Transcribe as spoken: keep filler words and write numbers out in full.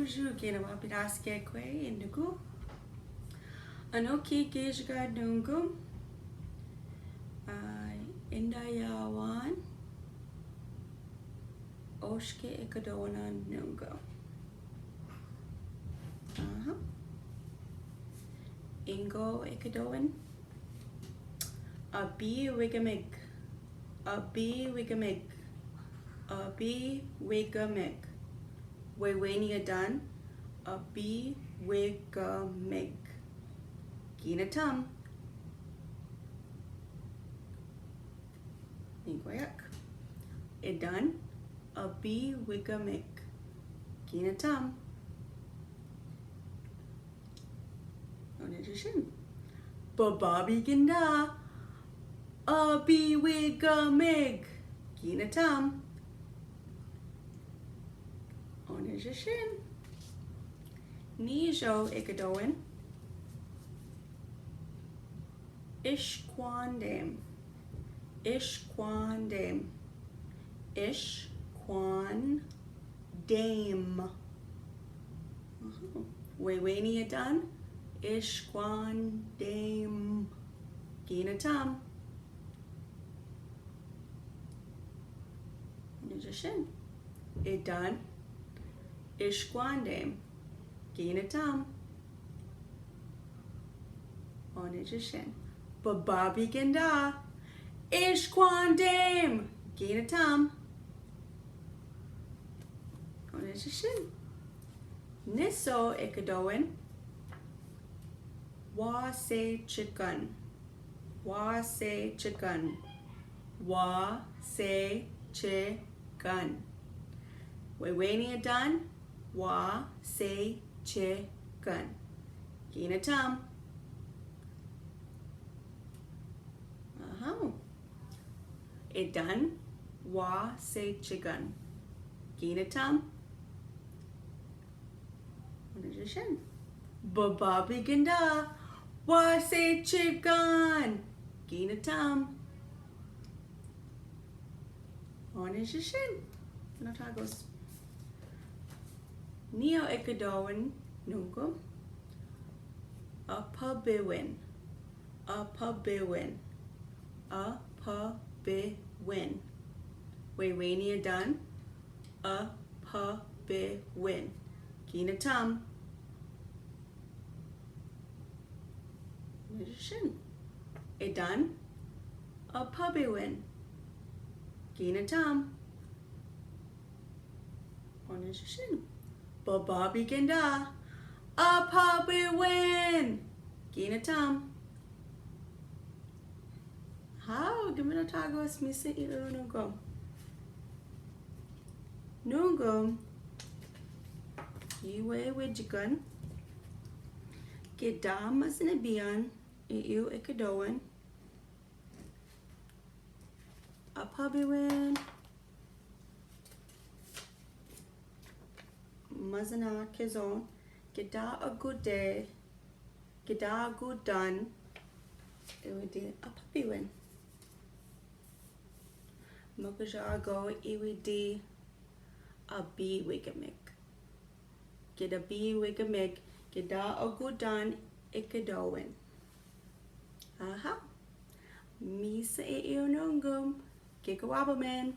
Ju kina wa piras ke kwe induku. Ano ki ki juga nunggu. Ai, inda yawan. Oske ikadowan nunggu. Aha. Ingo ikadowan. Abiwigamig. Abiwigamig. Abiwigamig. Wewene adan. Abiwigamig. Gina tam. Ningwayak. Adan. Abiwigamig. Gina tam. One jushin. Bababi ginda. Abiwigamig. Gina tam. One jushin. Nijo ikadowan. Ishkwandem. Ishkwandem. Ishkwandem. Aha. Wewene adan. Ishkwandem. Gina tam. One jushin. Adan. Ishkwandem. Gina tam. One jushin. Bababi ginda. Ishkwandem. Gina tam. One jushin. Niso ikadowan. Wasechikan. Wasechikan. Wasechikan. Wewene adan. Wasechikan. Gina tam. Aha. Adan. Wasechikan. Gina tam. One jushin. Bababi ginda. Wasechikan. Gina tam. One jushin. Notagos. Nio ikadowan nunggu. Apabiwin. Apabiwin. Apabiwin. Wewene adan. Apabiwin. Gina tam. One jushin. Adan. Apabiwin. Gina tam. One jushin. Bababi ginda. Apabiwin. Gina tam. Haw, gimina tagos mise i nunggu. Nunggu. Iwe we jikan. Gida masina biyan. I iw ikadowan. Apabiwin. Mazana kizon. Gida agude. Gida agudan. Iwidi apabiwin. Makajago iwidi abiwigamig. Gida abiwigamig, gida agudan ikadowan. Aha. Mise i iw nunggu. Kikawaba men.